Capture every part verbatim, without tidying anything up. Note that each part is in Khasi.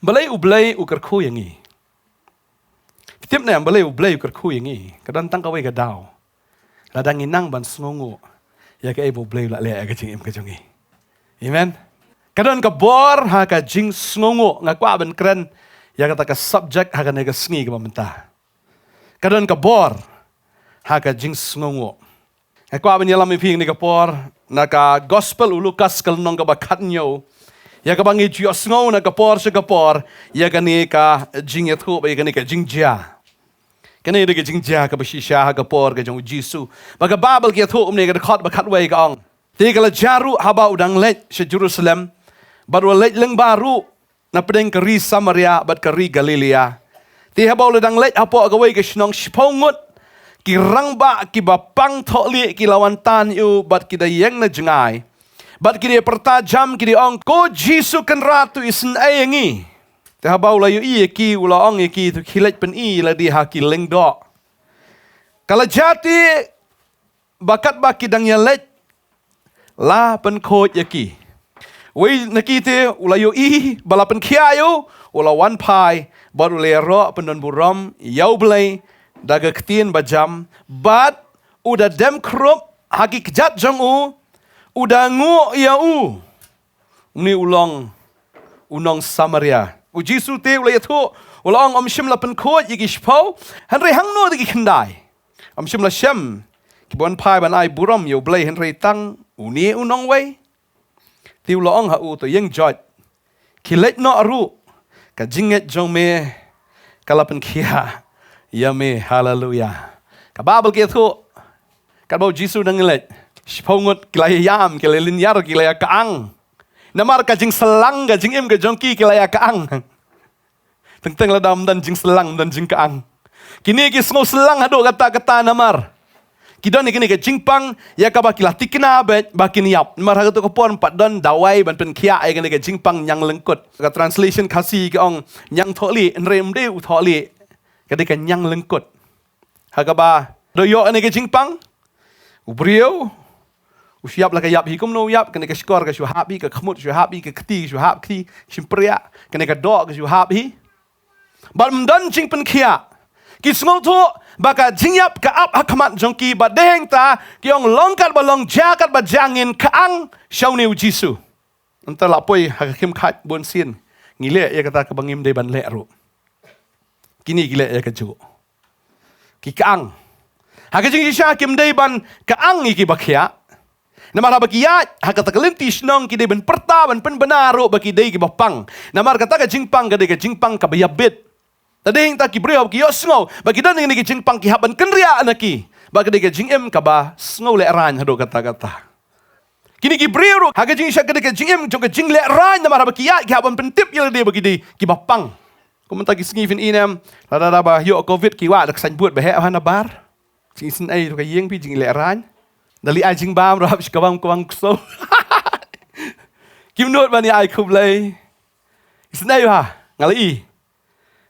Balei U Blei u kyrkhu ïa ngi? Phi tip ne em balei U Blei u kyrkhu ïa ngi? Ka don tang kawei ka daw. Lada ngi nang ban sngewnguh ïa kaei ba U Blei u la leh ïa ka jingim ka jong ngi. Amen. Ka don ka bor ha ka jingsngewnguh. Nga kwah ban kren ïa kata ka subject ha kane ka sngi kaba mynta. Ka don ka bor ha ka jingsngewnguh. Nga kwah ban ïalam ïa phi ha kane ka por na ka Gospel u Lukas ka lynnong kaba khathynñiew, ïa kaba ngi ju ïohsngew na ka por sha ka por ïa kane ka jingïathuh bad ïa kane ka jingjia. Kane ka dei ka jingjia kaba shisha ha ka por ka jong U Jisu. Bad ka Baibl ka ïathuh kumne, ka dkhot ba khatwei ka ong: Te ka la jia ruh haba u dang leit sha Jerusalem, bad u la leit lyngba ruh na pdeng ka ri Samaria bad ka ri Galilea. Te haba u la dang leit hapoh kawei ka shnong, shiphew ngut ki rangbah kiba pang thohlieh ki la wan tan ïa u bad ki da ïeng na jngai, bad ki da pyrta jam, ki da ong, Ko Jisu, Kynrad, to isynei ïa ngi. Te haba u la ïohi ïa ki, u la ong ïa ki, To khie leit pyni ïa lade ha ki lyngdoh. Ka la jia te ba katba ki dang ïaleit, la pynkhuid ïa ki. Uwei na ki te u la ïohi ba la pynkhiah ïa u, u la wan phai bad u la ïaroh pyndonburom ïa U Blei da ka ktien ba jam, bad u da dem khrup ha ki kjat jong u, u da nguh ïa u. Une u long u nong Samaria. U Jisu te u la ïathuh, u la ong, Ym shym la pynkhuid ïa ki shiphew, hynrei hangno de ki khyndai? Ym shym la shem kiba wan phai ban ai burom ïa U Blei hynrei tang une u nongwei? Te u la ong ha u, To ïeng joit, khie leit noh ruh, ka jingngeit jong me ka la pynkhiah ïa me. Haleluya. Ka Baibl ka ïathuh, katba U Jisu u dang leit, shiphew ngut ki la ïam, ki la lynñiar, ki la ïa kyang. Namar ka jingsyllang ka jingim ka jong ki, ki la ïa kyang. Teng teng lada ym don jingsyllang, ym don jingkyang. Kine ki sngew syllang haduh katta katta namar ki don ïa kine ka jingpang ïa kaba ki la thikna beit ba kin ïap. Namar ha kato ka por ym pat don dawai ban pynkhiah ïa kine ka jingpang ñiang lyngkut. Ka translation Khasi ka ong ñiang thohlieh, hynrei ym dei u thohlieh, ka dei ka ñiang lyngkut. Ha kaba da ïoh ïa kane ka jingpang, u briew u shu ïap la ka ïap hi. Kumno u ïap? Kane ka shkor ka shu hap hi, ka khmut shu hap hi, ka kti ka shu hap kti, shympriah, kane ka doh ka shu hap hi. Bad ym don jingpynkhiah. Ki sngewthuh ba ka jingïap ka ap ha khmat jong ki, bad dei hangta ki ong, Long katba long, jia katba jia, ngin kyang sha une U Jisu. Nangta la poi ha ka khim khait bun sien, ngi leh ïa kata kaba ngim dei ban leh ruh. Kine ki leh ïa kajuh. Ki kyang. Ha ka jingshisha kim dei ban kyang ïa kiba khiah. Namar haba ki ïaid ha kata ka lynti shnong, ki dei ban pyrta, ban pynbna ruh ba ki dei kiba pang. Namar kata ka jingpang ka dei ka jingpang kaba ïabit. Te dei hangta ki briew haba ki ïohsngew ba ki don ïa kine ki jingpang, ki hap ban kynriah na ki, ba ka dei ka jingim kaba sngewlehraiñ haduh katta katta. Kine ki briew ruh ha ka jingshisha ka dei ka jingim jong ka jinglehraiñ, namar haba ki ïaid ki hap ban pyntip ïa lade ba ki dei kiba pang. Kum mynta ki sngi, phin i ne em, lada da ba ïoh covid, ki wad da ka signboard ba heh bha na bar. Jingisynei ruh ka ïing, phi, jinglehraiñ. Da leit ai jingbam ruh hap shu kabam kabam ksew. Kim nud ban ïa ai khublei. Isynei bha, nga la i.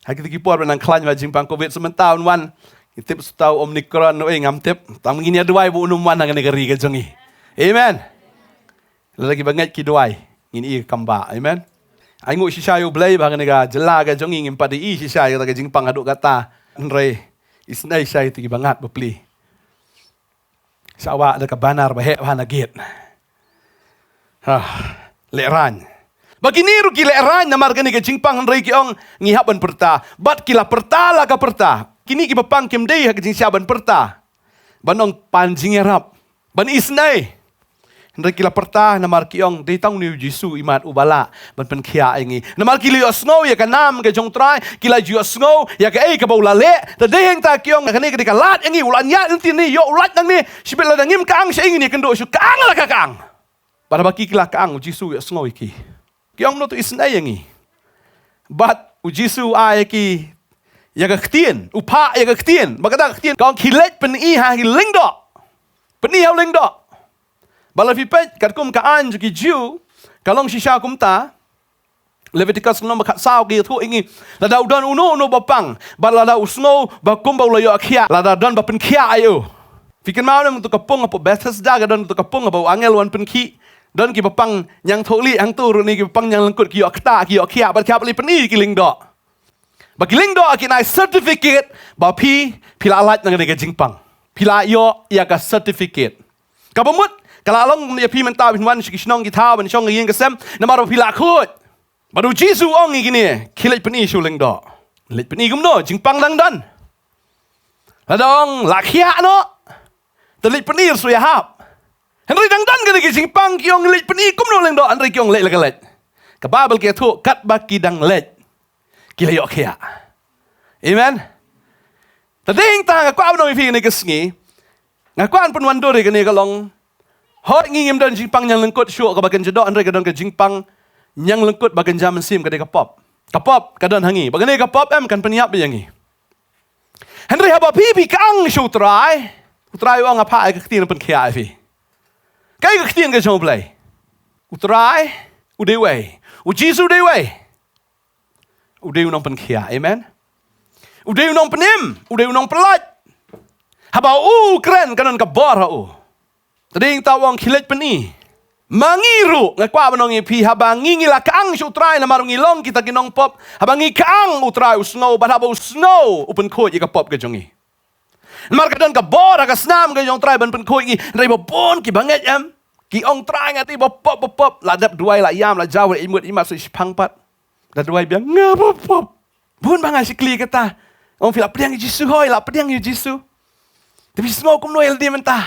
Ha kito ki por ba nang khlaiñ bha jingpang covid, sa mynta un wan, ngi tip sa uta u Omicron, oi, ngam tip. Tang ngin ïa duwai ba un ym wan ha kane ka ri ka jong ngi. Amen. Lada kiba ngeit ki duwai, ngin i kam ba. Amen. Ai nguh shisha ïa U Blei ba ha kane ka jylla ka jong ngi ngim pat da i shisha ïa kata ka jingpang haduh katta. Hynrei isynei shisha ïa kito kiba ngat bapli. Sa wad da ka banner ba heh bha na gate. Ha, lehraiñ. Ba kine ruh ki lehraiñ namar kane ka jingpang, hynrei ki ong, ngi hap ban pyrta. Bad ki la pyrta la ka pyrta. Kine kiba pang kim dei ha ka jingshisha ban pyrta, ban ong pan jingïarap, ban isynei. Hynrei ki la pyrta namar ki ong, dei tang une U Jisu i mat uba lah ban pynkhiah ïa ngi. Namar ki la ïohsngew ïa ka nam ka jong U Trai, ki la ju ïohsngew ïa kaei kaba u la leh. Te dei hangta ki ong, kane ka dei ka lad ïa ngi, u la ñiah lynti ne, ïoh u lait nangne. Shibit lada ngim kyang sha ïing, ngin ïakynduh shuh, kyang la ka kyang. Bad haba ki, ki la kyang, U Jisu u ïohsngew ïa ki. Ki ong, no, to isynei ïa ngi. Bad U Jisu u ai ïa ki ïa ka ktien, u phah ïa ka ktien. Bad kata ka ktien ka ong, khie leit pyni ha ki lyngdoh. Pyni ha u lyngdoh. Bad lada phi peit katkum ka aiñ jong ki Jiw, ka long shisha kumta. Leviticus lynnong ba khatsaw ka ïathuh ïa ngi, lada u don uno uno ba pang, bad lada u sngew ba kumba u la ïoh khiah, lada don ba pynkhiah ïa u. Phi kynmaw ne em, uto ka pung hapoh Bethesda, ka don uto ka pung haba u angel u wan pynkhih Don kiba pang ñiangthohlieh hangto ruh ne kiba pang ñianglyngkut ki ïoh ktah, ki ïoh khiah, bad ki hap leit pyni ki lyngdoh. Ba ki lyngdoh ki nai certificate ba phi, phi la lait na kane ka jingpang. Phi la ïoh ïa ka certificate. Kaba mut, ka la long ïa phi mynta phin wan sha ki shnong ki thaw, ban shong ïing ka sem, namar ba phi la khuid. Bad u Jisu u ong ïa kine, khie leit pyni sha u lyngdoh. Leit pyni kumno, jingpang dang don. Lada ong la khiah noh, te leit pyni ruh shu ïahap. Hynrei dang don kane ka jingpang, ki ong leit pyni kumno lyngdoh, hynrei ki ong leit la ka leit. Ka Baibl ka ïathuh katba ki dang leit, ki la ïoh khiah. Amen. Te dei hangta nga kwah ban ong ïa phi kane ka sngi, nga kwah ban pynwandur ïa kane ka long, hooid ngi ngim don jingpang ñianglyngkut shuh kaba kynja doh, hynrei ka don ka jingpang ñianglyngkut ba kynja mynsiem, ka dei ka pop. Ka pop ka don ha ngi, ba kane ka pop em kan pynïap ïa ngi. Hynrei haba phi, phi kyang sha u Trai, u Trai u ong nga phah ïa ka ktien pynkhiah ïa phi. Kaei ka ktien ka jong u Blei? U Trai u dei uwei, u Jisu u dei uwei. U dei u nongpynkhiah, amen. U dei u nongpynim, u dei u nongpynlait. Haba u kren ka don ka bor ha u. Te dei hangta u ong khie leit pyni. Ma ngi ruh nga kwah ban ong ïa phi, haba ngi, ngi la kyang sha u Trai namar ngi long kita ki nongpop, haba ngi kyang u Trai u sngew, bad haba u sngew u pynkhuid ïa ka pop ka jong ngi. Namar ka don ka bor ha ka snam ka jong u Trai ban pynkhuid ngi. Hynrei ba bun kiba ngeit em, ki ong Trai nga dei ba pop, ba pop, la dep duwai, la ïam, la jaw, la imut imat, shu shiphang pat. Da duwai biang nga ba pop. Bun ba nga shakli kata. Ong phi la pdiang ïa u Jisu, hooid la pdiang ïa u Jisu. Te phi sngew kumno ïa lade mynta?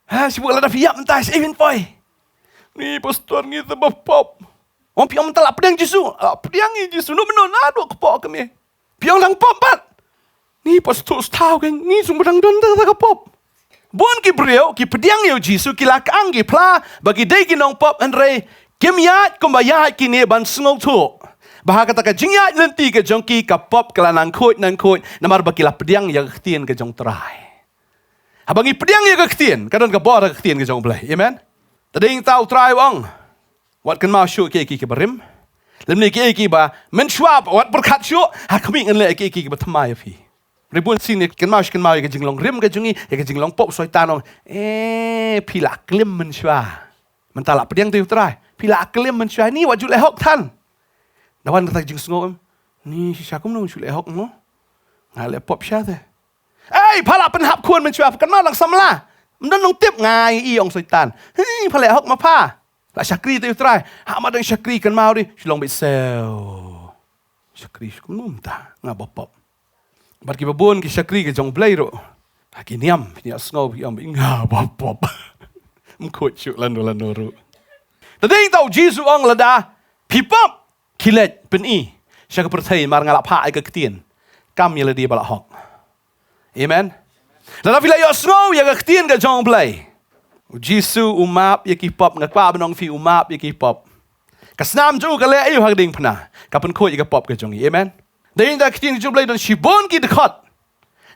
Ha, shibun lada phi ïap mynta shaei phin poi? Ni pastor, ngi te ba pop. Ong phi ong mynta la pdiang ïa u Jisu, la pdiang ïa u Jisu. No mano na dok pop kane. Phi ong dang pop pat. Ni pastor, sthaw kane, ni sum dang don da ka pop. Bun ki briew ki pdiang ïa u Jisu, ki la kyang, ki phla ba ki dei ki nongpop, hynrei kim ïaid kumba ïaid kine ban sngewthuh ba ha kata ka jingïaid lynti ka jong ki, ka pop ka la nang khuid, nang khuid, namar ba ki la pdiang ïa ka ktien ka jong u Trai. Haba ngi pdiang ïa ka ktien, ka don ka bor ha ka ktien ka jong u Blei. Amen. Te dei hangta u Trai u ong, wat kynmaw shuh kiei kiei kiba rim, lymne kiei kiei ba mynshuwa, wat pyrkhat shuh, ha khmih, ngan leh kiei kiei kiba thymmai ïa phi. Hynrei bun sien ngi kynmaw shi kynmaw ïa ka jinglong rim ka jong ngi, ïa ka jinglong pop, u Soitan u ong, eh, phi la klim mynshuwa. Mynta la pdiang te u Trai, phi la klim mynshuwa, ni wat ju leh hok than. Da wan kata ka jingsngew em, ni shisha kumno ju leh hok mo? Nga leh pop shisha te. Ei, pha la pynhap khun mynshuwa, pha kynmaw dang samla. Ym don nongtip, nga ïohi, ong u Soitan. Hei, pha leh hok ma pha. La shakri te u Trai. Ha, ma dang shakri, kynmaw dei, shu long beit sew. Shakri shu kumno mynta, nga ba pop. Bad kiba bun ki shakri ka jong u Blei ruh, ha ki niam, ki ïa sngew, ki ong nga ba pop. Ym khuid shuh lano lano ruh. Te dei hangta u Jisu u ong lada phi pop, khie leit pyni sha ka pyrthei, namar nga la phah ïa ka ktien. Kam ïa lade ba la hok. Amen. Lada phi la ïohsngew ïa ka ktien ka jong u Blei, u Jisu u map ïa ki pop, nga kwah ban ong ïa phi, u map ïa ki pop. Ka snam jong u ka leh aïu ha ka diengphna? Ka pynkhuid ïa ka pop ka jong ngi. Amen. Dei hangta ka ktien ka jong u Blei don shibun ki dkhot.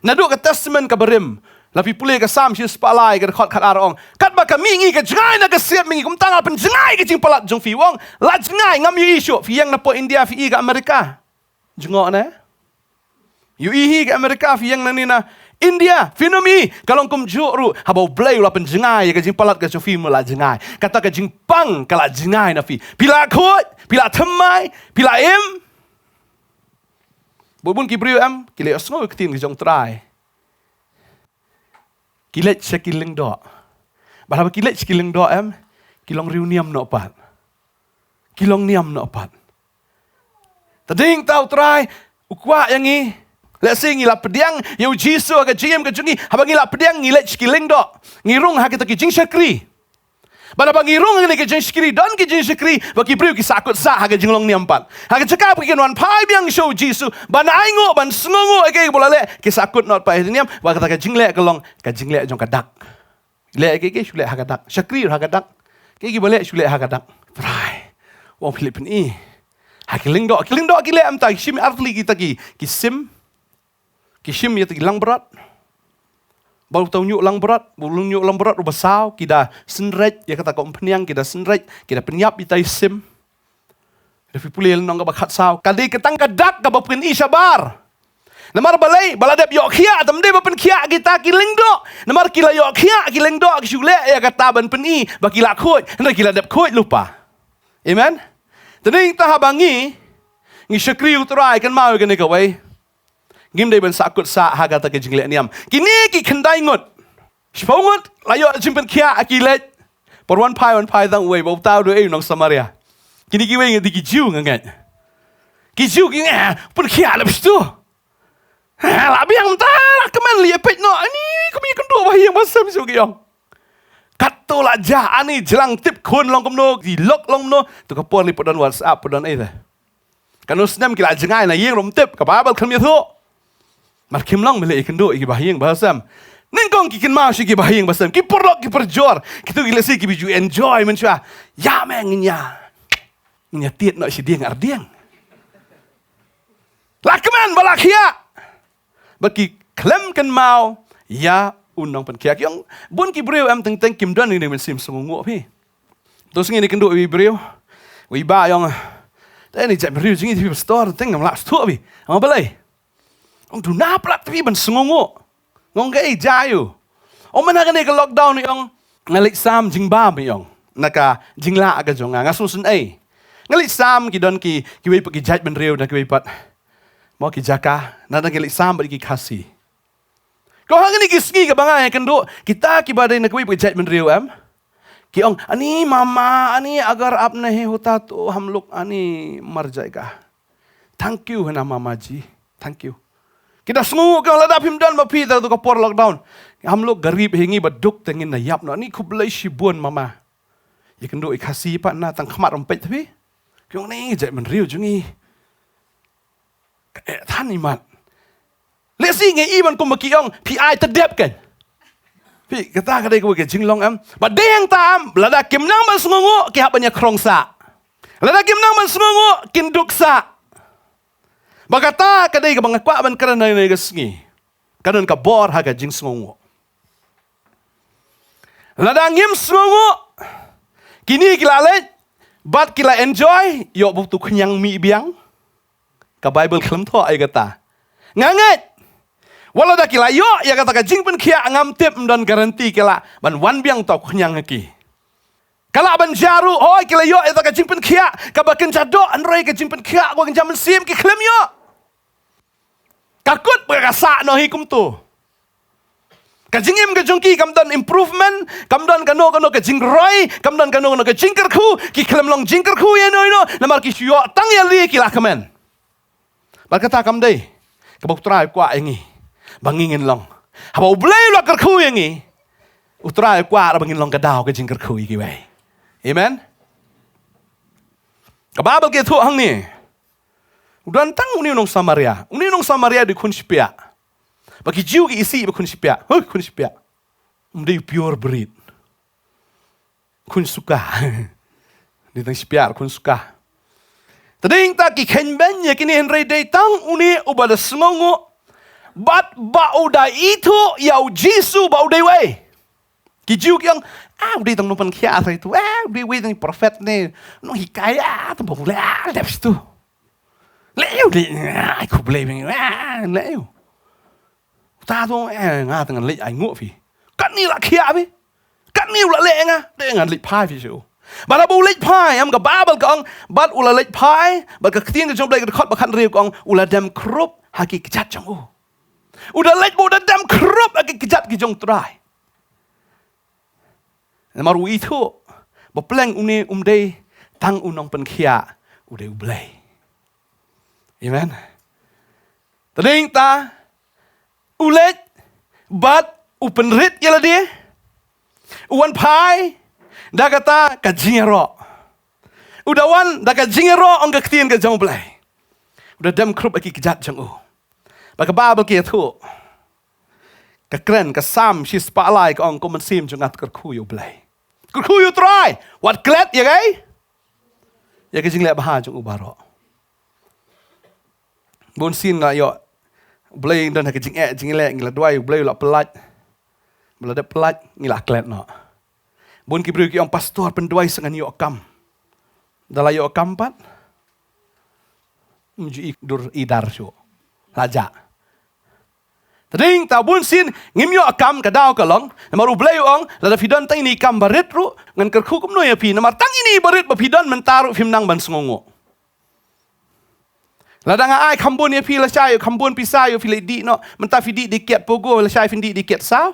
Naduh ka Testament kaba rim, lada phi pule ka Salm shispah lai, ka dkhot khatar ong, katba ka mih ngi ka jngai na ka siat mihngi, kumta nga la pynjngai ka jingpalat jong phi. U ong la jngai, ngam ïohi shuh. Phi ïeng na poh India, phi ïohi ka America? Jngoh ne? Ïohi hi ka America, phi ïeng nangne na India, phin ym ïohi. Ka long kumjuh ruh, haba u Blei u la pynjngai ïa ka jingpalat ka jong phi, mo, la jngai. Kata ka jingpang ka la jngai na phi. Phi la khuid, phi la thymmai, phi la im. Bun bun ki briew em, ki la ïohsngew ïa ka ktien ka jong u Trai, ki leit sha ki lyngdoh. Bad haba ki leit sha ki lyngdoh em, ki long riewniam noh pat. Ki long niam noh pat. Te dei hangta u Trai u kwah ïa ngi. Lehse ngi la pdiang ïa u Jisu ha ka jingim ka jong ngi, haba ngi la pdiang, ngi leit sha ki lyngdoh, ngi rung ha kita ki jingshakri. Bad haba ngi rung ha kine ki jingshakri, don ki jingshakri ba ki briew ki sahkut sah ha ka jinglong niam pat. Ha ka jaka ba kin wan phai biang sha u Jisu ban ainguh, ban sngewnguh ïa kaei kaba u la leh, ki sahkut noh pat ha ka niam. Bad kata ka jingleh ka long ka jingleh jong ka dak. Leh kiei kiei shu leh ha ka dak. Shakri ruh ha ka dak. Kiei kiei ba leh shu leh ha ka dak. Trai, u ong phi leit pyni ha ki lyngdoh. Ki lyngdoh ki leh mynta, ki shim artylli kita ki, ki sim. Ki shim ïa kita ki langbrot. Ba uta u ñiuh langbrot, ba u ñiuh langbrot uba saw, ki da synreit ïa kata ka umphniang, ki da synreit, ki da pynïap ïa ita i sim. Lada phi pule lynnong kaba khatsaw, ka dei ka tang ka dak kaba pyni shabar. Namar balei, ba la dep ïoh khiah, tam dei ba pynkhiah kita ki lyngdoh. Namar ki la ïoh khiah ki lyngdoh, ki shu leh ïa kata ban pyni ba ki la khuid, hynrei ki la dep khuid lypa. Amen. Te nangta haba ngi, ngi shakri U Trai, kynmaw ïa kane kawei. Ngim dei ban sahkut sah ha kata ka jingleh niam. Kine ki khyndai ngut, shiphew ngut la ïoh jingpynkhiah, ki leit. Por wan phai, wan phai tang uwei, ba uta u dei u nong Samaria. Kine kiwei ngi dei ki Jiw, nga ngeit. Ki Jiw ki ngeit, pynkhiah lem shatu. Ha, la biang mynta, la kmen, leit peit noh. Ani, kumne kynduh ba ïing ba sem shu ki ong. Katto la jia, ani jlang tip khun long kumno, ki lok long kumno. To ka por lei pat don WhatsApp, pat don ei te. Katno snem ki la jngai na ïing ruh ym tip, ka Baibl kam ïathuh. Mar kim long, me leit kynduh ïa ki bahaïing bahasem. Nyngkong ki kynmaw sha ki bahaïing bahasem, ki paralok ki parajor. Kito ki lehse kiba ju enjoy mynshuwa. Ïa me, ngin ïa, ngin ïa tied noh shi dieng ar dieng. La kmen ba la khiah. Bad ki khlem kynmaw ïa u nongpynkhiah. Ki ong, bun ki briew em, teng teng kim don ïa kane ka mynsiem sngewnguh phi. To sngi ngi kynduh ïa u briew. Uwei ba ong, te ne jait briew jong ngi, phi pastor, teng ngam lah sngewthuh phi. Ong balei? Ong, duna palat phi ban sngewnguh. Nga ong, kaei jia ïa u? Ong, mynta kane ka lockdown, ong, nga leit sam jingbam, ong, na ka jinglah ka jong nga, nga sngewsynei. Nga leit sam, ki don ki, kiwei pat ki jaitbynriew na kiwei pat, mo, ki jaka, nga dang, ki leit sam bad ki Khasi. Ko, ha kine ki sngi kaba nga ïakynduh, kita kiba dei na kiwei pat ki jaitbynriew em, ki ong, ani mama, ani agar apne hi hota to hum log ani mar jayega. Thank you, hai na mama ji. Thank you. Ki da sngew, ki ong, lada phim don ba phi, ta to ka por lockdown, hum log garib hi, ngi ba duk te ngin da ïap noh. Ni khublei shibun mama. Ïakynduh i Khasi pat, na tang khmat ruh ym peit te phi. Ki ong, ni jaitbynriew jong ngi. Ka eh than imat. Lehse ngi i ban kumba ki ong, phi ai tdep kan. Phi, kata ka dei kawei ka jinglong em. Ba dei hangta em, lada kim nang ban sngewnguh, ki hap ban ïakhrong sah. Lada kim nang ban sngewnguh, kin duk sah. Ba kata ka dei kaba nga kwah ban kren ha kane ka sngi. Ka don ka bor ha ka jingsngewnguh. Lada ngim sngewnguh, kine ki la leit bad ki la enjoy, ïoh ba uto u khñiang mih biang. Ka Baibl khlem thoh ïa kata. Nga ngeit, wat lada ki la ïoh ïa kata ka jingpynkhiah, ngam tip, ym don guarantee ki lah ban wan biang uto u khñiang ha ki. Ka lah ban jia ruh, hooid, ki la ïoh ïa kata ka jingpynkhiah kaba kynja doh, hynrei ka jingpynkhiah kaba kynja mynsiem ki khlem ïoh. Ka kut ba ka sah noh hi kumto. Ka jingim ka jong ki kam don improvement, kam don kano kano ka jingroi, kam don kano kano ka jingkyrkhu, ki khlem long jingkyrkhu ïa ino ino, namar ki shu ïoh tang ïa lade, ki la kmen. Bad kata kam dei kaba U Trai u kwah ïa ngi ba ngin long. Haba U Blei u la kyrkhu ïa ngi, U Trai u kwah ba ngin long ka daw ka jingkyrkhu ïa kiwei. Amen. Ka Baibl ka ïathuh hangne. U don tang une u nong Samaria. Une u nong Samaria u dei khun shipia. Ba ki Jiw ki isih ba khun shipia. Hooid, khun shipia. Um dei u pure breed. Khun suka. Dei tang shipia, khun suka. Te dei tang ki kheiñ beiñ ïa kine, hynrei dei tang une uba da sngewnguh bad ba u da ithuh ïa U Jisu ba u dei uei. Ki Jiw ki ong, ah, u dei tang nongpynkhiah, sa itu, ah, u dei uwei tang prophet ne, nonghikaïa, tang ba u leh, ah, dep situ. Leh u dei, ah, khublei bang, ah, leh u. Uta to, eh, nga tang leit ai nguh phi. Katne la khiah phi. Katne u la leh nga, dei nga leit phai phi shu. Bad haba u leit phai, em, ka Baibl ka ong, bad u la leit phai, bad ka ktien ka jong U Blei ka dkhot ba khathynriew ka ong, u la dem khrup ha ki kjat jong u. U da leit bad u da dem khrup ha ki kjat ki jong U Trai. Namar u ithuh ba pleng une um dei tang u nongpynkhiah, u dei U Blei. Amen. Te dei ta u leit bad u pynrit ïa lade, u wan phai da kata ka jingïaroh. U da wan da ka jingïaroh, ong ka ktien ka jong U Blei. U da dem khrup ha ki kjat jong u. Bad ka Baibl ka ïathuh, ka kren, ka Salm shispah lai ka ong, ko mynsiem jong nga, kyrkhu ïa U Blei. Kyrkhu ïa U Trai. Wat klet ïa kaei? Ïa ka jingleh bha jong u baroh. Bun sien nga ïoh, U Blei don ha ka jingeh jingïaleh, ngi la duwai, U Blei u la pyllait. Ba la dep pyllait, ngi la klet noh. Bun ki briew ki ong, pastor, pynduwai sa ngan ïoh kam. Da la ïoh kam pat, ym ju i dur i dar shuh. La jah. Te dei ta bun sien ngim ïoh kam, ka daw ka long. Namar U Blei u ong, lada phi don tang ine i kam barit ruh, ngan kyrkhu kumno ïa phi. Namar tang ine i barit ba phi don mynta ruh phim nang ban sngewnguh. Lada nga ai kham bun ïa phi, lashai kham bun pisa ïa phi leit dih noh. Mynta phi dih dei kiad pogo, lashai phin dih dei kiad saw.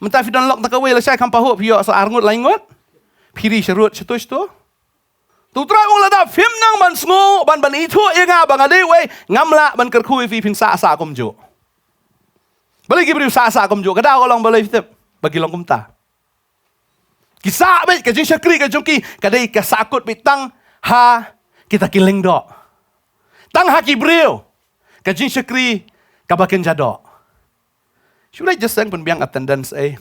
Mynta phi don lok da kawei, lashai kham pahuh phi ïoh sa ar ngut lai ngut. Phi ri sharud shatu shatu. To U Trai u ong, lada phim nang ban sngew, ban, ban ithuh ïa nga ba nga dei uwei, ngam lah ban kyrkhu ïa phi, phin sah sah kumjuh. Balei ki briew sah sah kumjuh? Ka daw ka long balei phi tip? Ba ki long kumta. Ki sah beit, ka jingshakri ka jong ki ka dei ka sahkut beit tang ha kita ki lyngdoh. Tang ha ki briew ka jingshakri kaba kynja doh. Shu leit jingïaseng pynbiang attendance eh.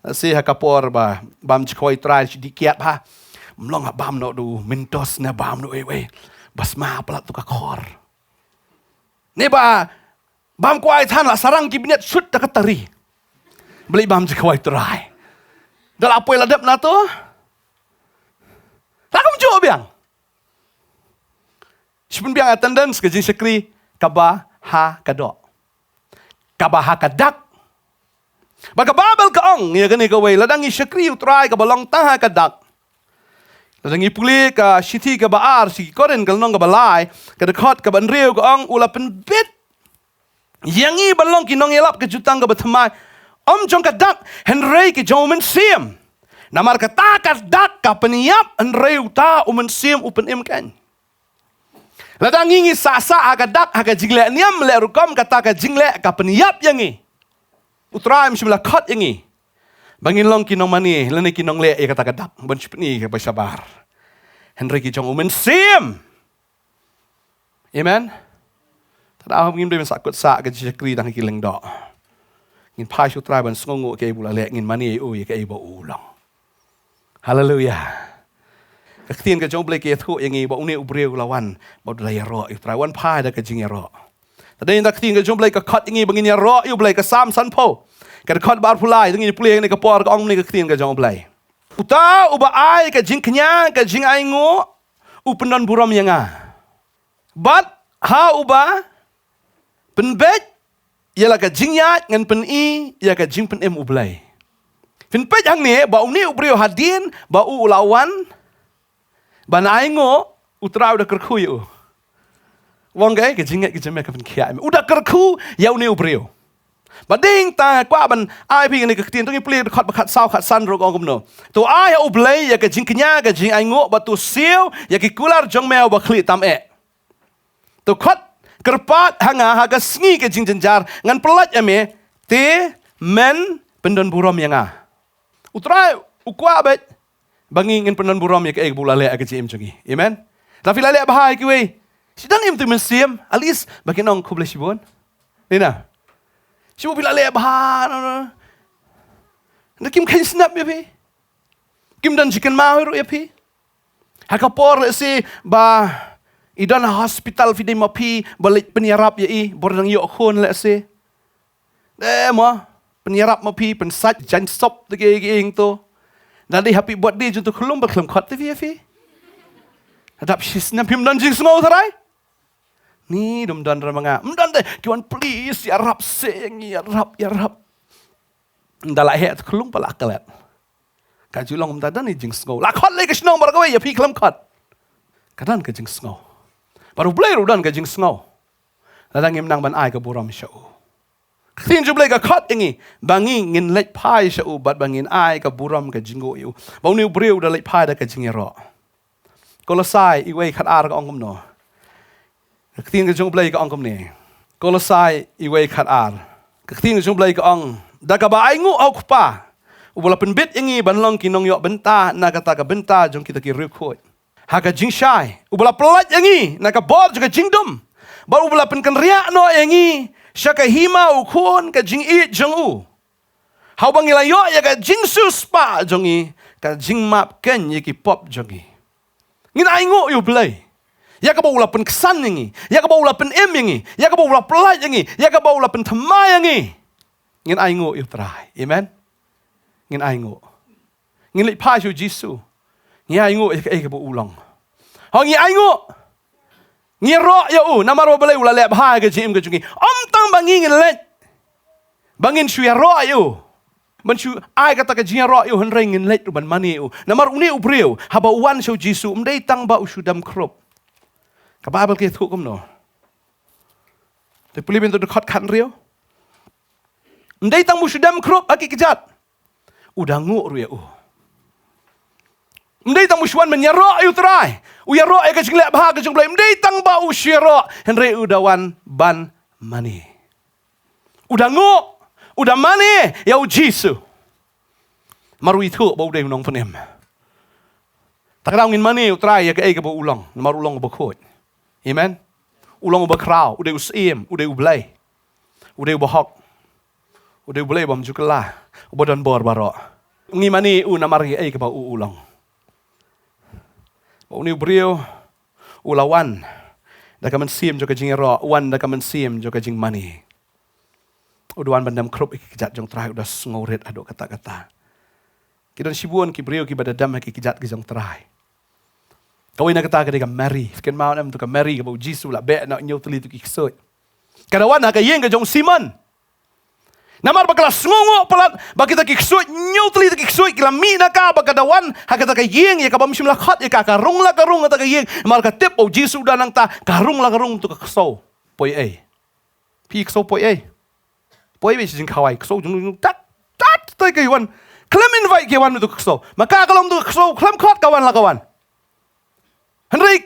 Lehse ha ka por ba bam jingkhawai U Trai shi dih kiad ha. Ym long ha bam noh da u Mentos ne bam noh uei uei. Ba sma palat tu ka khor. Ne ba bam kwai than la sarang ki bniat shut da ka tari. Balei bam jingkhawai U Trai? Da la poi la dep na to. La kumjuh biang. Shi pynbiang attendance ka jingshakri kaba ha ka doh. Kaba ha ka dak. Ba ka Baibl ka ong ïa kane kawei, lada ngi shakri U Trai kaba long tang ha ka dak. Lada ngi pule ka shithi kaba ar sha ki Korinth ka lynnong kaba lai, ka dkhot kaba hynriew ka ong, u la pynbit ïa ngi ban long ki nongïalap ka jutang kaba thymmai. Ym jong ka dak, hynrei ki jong U Mynsiem. Namar kata ka dak ka pynïap, hynrei uta U Mynsiem u pynim kein. Lada ngi ngi sah sah ha ka dak, ha ka jingleh niam leh rukom, kata ka jingleh ka pynïap ïa ngi. U Trai um shym la khot ïa ngi ba ngin long ki nongmane lane ki nongleh ïa kata ka dak ban shu pyni kaba shabar. Hynrei ki jong U Mynsiem. Amen. Te da ngim dei ban sahkut sah ka jingshakri tang ha ki lyngdoh. Ngin phai sha U Trai ban sngewnguh kaei ba u la leh, ngin mane ïa u ïa kaei ba u long. Haleluia. Ka ktien ka jong U Blei ka ïathuh ïa ngi ba une u briew u la wan bad u la ïaroh ïa U Trai, wan phai da ka jingïaroh. Te dei na ka ktien ka jong U Blei ka khot ïa ngi ba ngin ïaroh ïa U Blei, ka Salm sanphew, ka dkhot ba arphew lai, te ngin pule ïa kane ka por, ka ong kumne ka ktien ka jong U Blei: Uta uba ai ka jingkñia ka jingainguh u pyndonburom ïa nga. Bad ha uba pynbeit ïa la ka jingïaid ngan pyni ïa ka jingpynim U Blei. Phin peit hangne ba une u briew hadien ba u u la wan ban ainguh, U Trai u da kyrkhu ïa u. U ong kaei? Ka jingngeit ka jingma ka pynkhiah ïa me. U da kyrkhu ïa une u briew. Ba dei tang kwah ban ai phi kane ka ktien, to ngin pule dkhot ba khatsaw khatsan ruh, ka ong kumno: To ai ha U Blei ïa ka jingkñia ka jingainguh, bad to siew ïa ki kular jong me uba khlieh tam eh. To khot kyrpad ha nga ha ka sngi ka jingjynjar, ngan pyllait ïa me, te men pyndonburom ïa nga. U Trai u kwah beit ba ngi ngin pyndonburom ïa kaei ba u la leh ha ka jingim jong ngi. Amen. Lada phi la leh bha ïa kiwei, shi dang im tu mynsiem, at least ba kin ong khublei shibun. Ni na. Shi ba phi la leh bha, no, no. Nda kim kheiñ snap ïa phi. Kim don jingkynmaw ruh ïa phi. Ha ka por lehse ba i don ha hospital, phi dei ma phi ba leit pynïarap ïa i, bor dang ïoh khun lehse. Dei ma pynïarap ma phi, pynsait jaiñ sop te ki ki ing to. Da dei happy birthday jong to khlem ba khlem khot te phi ïa phi. Hadap shi snem phim don jingsngew tharai. Ni dum don ra ma nga. Ym don de, ki wan please ïarap seng, ïarap, ïarap. Nda la heh te khlem ba la klet. Ka ju long ym da don i jingsngew. La khot lei ka shnong baroh kawei, ïa phi khlem khot. Ka don ka jingsngew. Bad U Blei ruh u don ka jingsngew. Lada ngim nang ban ai ka burom sha u. Ka ktien jong U Blei ka khot ïa ngi ba ngi ngin leit phai sha u bad ba ngin ai ka burom ka jingnguh ïa u. Ba une u briew u da leit phai da ka jingïaroh. Kolosai iwei khat ar ka ong kumno? Ka ktien ka jong U Blei ka ong kumne. Kolosai iwei khat ar. Ka ktien ka jong U Blei ka ong, da kaba ainguh ha u Kpa uba la pynbit ïa ngi ban long ki nongïoh bynta na kata ka bynta jong kita ki riewkhuid. Ha ka jingshai, uba la pyllait ïa ngi na ka bor jong ka jingdum, bad uba la pynkynriah noh ïa ngi sha ka hima u Khun ka jingïeit jong u. Ha uba ngi la ïoh ïa ka jingsiewspah jong ngi, ka jingmap keiñ ïa ki pop jong ngi. Ngin ainguh ïa U Blei ïa kaba u la pynksan ïa ngi, ïa kaba u la pynim ïa ngi, ïa kaba u la pyllait ïa ngi, ïa kaba u la pynthymmai ïa ngi. Ngin ainguh ïa U Trai. Amen. Ngin ainguh. Ngin leit phai sha U Jisu. Ngi ainguh ïa kaei kaba u long. Ho ngi ainguh. Ngi ïaroh ïa u, namar ba U Blei u la leh bha ïa ka jingim ka jong ngi. Ym tang ba ngi ngin leit, ba ngin shu ïaroh ïa u, ban shu ai kata ka jingïaroh ïa u, hynrei ngin leit ruh ban mane ïa u. Namar une u briew, haba u wan sha u Jisu, ym dei tang ba u shu dem khrup. Ka Baibl ka ïathuh kumno? Te pule bynta dkhot khathynriew. Ym dei tang ba u shu dem khrup ha ki kjat, u da nguh ruh ïa u. Ym dei tang ba u shu wan ban ïaroh ïa u Trai, u ïaroh ïa ka jingleh bha ka jong U Blei. Ym dei tang ba u shu ïaroh, hynrei u da wan ban mane. U da nguh, u da mane ïa u Jisu. Namar u ithuh ba u dei u nongpynim. Ta ka daw ngin mane ïa u Trai ïa kaei kaba u long, namar u long uba khuid. Amen. U long uba khraw, u dei u Syiem, u dei U Blei, u dei uba hok, u dei U Blei bym ju kylla, uba don bor baroh. Ngi mane ïa u namar ïa kaei kaba u, u long. Ba une u briew u la wan da ka mynsiem jong ka jingïaroh, wan da ka mynsiem jong ka jingmane. U da wan ban dem khrup ïa ki kjat jong U Trai, u da sngewrit haduh katta katta. Ki don shibun ki briew kiba da dem ha ki kjat ki jong U Trai. Kawei na kata ka dei ka Mary. Kynmaw em to ka Mary kaba u Jisu u la beh na hynñiew tylli to ki ksuid. Ka da wan ha ka ïing ka jong u Simon. Namar ba ka la sngewnguh palat ba kita ki ksuid, hynñiew tylli to ki ksuid, ki la mih na ka, ba ka da wan ha kata ka ïing ïa kaba ym shym la khot ïa ka, ka rung la ka rung kata ka ïing. Namar ka tip ba u Jisu u don hangta, ka rung la ka rung to ka ksew. Poi ei? Phi, ksew poi ei? Poi beit sha jingkhawai, ksew jong, jong, tat, tat, tai ka ïa wan. Khlem invite ka ïa wan to ka ksew. Ma ka ka long to ka ksew, khlem khot ka wan la ka wan. Hynrei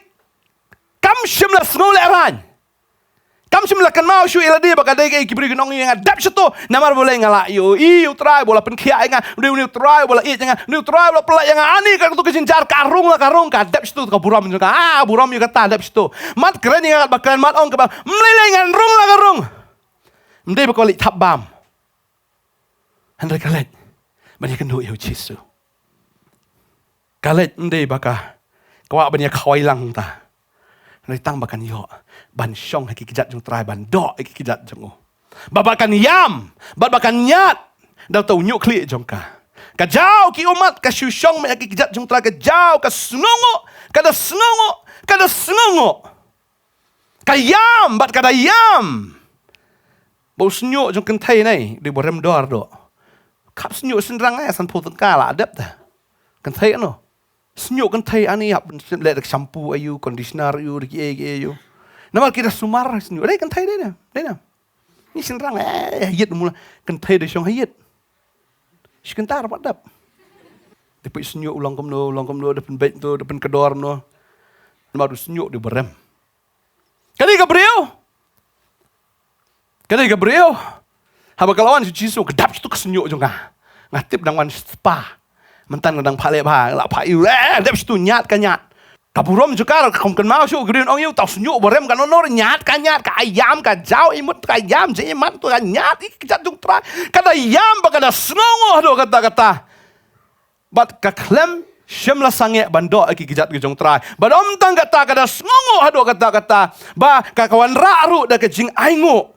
kam shym la sngew lehraiñ. Kam shym la kynmaw shuh ïa lade ba ka dei kaei, ki briew kin ong ïa nga dep shato, namar balei nga la ïohi ïa u Trai ba u la pynkhiah ïa nga, une, une u Trai ba u la ïeit ïa nga, une u Trai ba u la pynlait ïa nga. Ani kato ka jingjia ka rung la ka rung, ka dep shato ka burom jong ka. Ah, burom ïa kata, dep shato. Mat kren ïa nga katba kren, mat ong katba, ym lei lei, ngan rung la ka rung. Ym dei ba ka leit thap bam. Hynrei ka leit ban ïakynduh ïa u Jisu. Ka leit ym dei ba ka kwah ban ïakhawai lang ta, hynrei tang ba kan ïoh ban shong ha ki kjat jong U Trai, ban doh ha ki kjat jong u. Ba, ba kan ïam, ba, ba kan ñiad da uta u ñiuhkhlieh jong ka. Ka jaw ki ummat, ka shu shong beit ha ki kjat jong U Trai, ka jaw, ka sngewnguh, ka da sngewnguh, ka da sngewnguh. Ka ïam, bad ka da ïam. Ba u shñiuh jong kynthei ne, dei ba rem dor doh. Khap shñiuh shynrang eh, sanphew tyngka la dep ta. Kynthei ano? Shñiuh kynthei ani ïap, leh da ka shampoo aïu, conditioner aïu, da kiei kiei aïu. Namar ki da sumar shñiuh. Dei kynthei dei na, dei na. Ni shynrang eh, ïeit mula. Kynthei da shong ïeit. Shi kynta pat dep. Dei peit shñiuh u long kumno, u long kumno, da pynbeit to, da pynkdor no. Namar u shñiuh dei ba rem. Kane ka briew, kane ka briew, haba ka la wan sha u Jisu, ka dep shato ka shñiuh jong ka. Nga tip dang wan spa. Mynta nga dang phah leh bha, la phah ïa u, eh, dep shato, ñiad ka ñiad. Ka burom jong ka, ka kum kynmaw shuh, ka ong ïa u, uta u shñiuh ba rem, ka nonor ñiad ka ñiad, ka ïam, ka jaw, i mut ka ïam, jingmut to ka ñiad, i kjat jong U Trai. Ka da ïam bad ka da sngewnguh haduh katta katta. Bad ka khlem shym la sangeh ban doh ha ki kjat ki jong U Trai. Bad ym tang kata, ka da sngewnguh haduh katta katta. Ba ka, ka wanrah ruh da ka jingainguh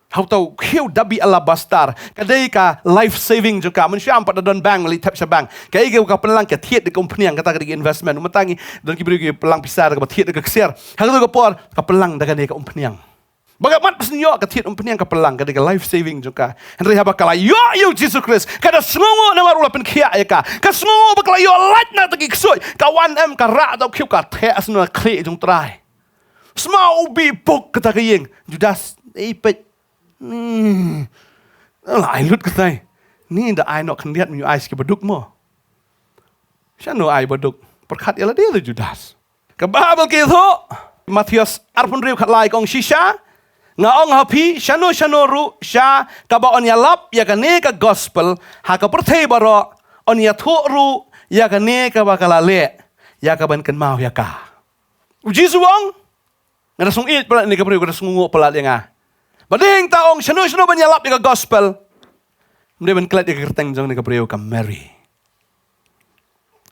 ha uta u khiew dabi alabastar. Ka dei ka life saving jong ka. Mynshuwa pat da don bank, leit thep sha bank. Kaei ka, ka pynlang, ka thied da ka umphniang, kata ka dei ka investment. Mynta ngi don ki briew ki pynlang pisa da kaba thied da ka ksiar. Ha kato ka por ka pynlang da kane ka umphniang. Ba ka mat ba shu ïoh ka thied umphniang, ka pynlang, ka dei ka life saving jong ka. Hynrei haba ka la ïoh ïa u Jisu Khrist, ka da sngewnguh namar u la pynkhiah ïa ka. Ka sngewnguh ba ka la ïoh lait na kata ki ksuid. Ka wan em, ka rah uta u khiew, ka theh sha na khlieh jong U Trai. Sma u bih buk kata ka ïing. Judas, ei peit. Hmm. La ai lut katai. Ni da ai noh khyndiat, mynta ai sha ki baduk mo. Shano ai baduk? Pyrkhat ïa lade, u Judas. Ka Baibl ka ïathuh, Mathaios arphew hynriew khatlai, ka ong, shisha nga ong ha phi, shano shano ruh sha kaba yn ïalap ïa kane ka gospel ha ka pyrthei baroh, yn ïathuh ruh ïa kane kaba ka la leh ïa ka ban kynmaw ïa ka. U Jisu u ong, nga da sngew ïeit palat ïa kane ka briew, ka da sngewnguh palat ïa nga. Bad hangta u ong, shano shano ban ïalap ïa ka gospel, ym dei ban klet ïa ka kyrteng jong kane ka briew, ka Mary.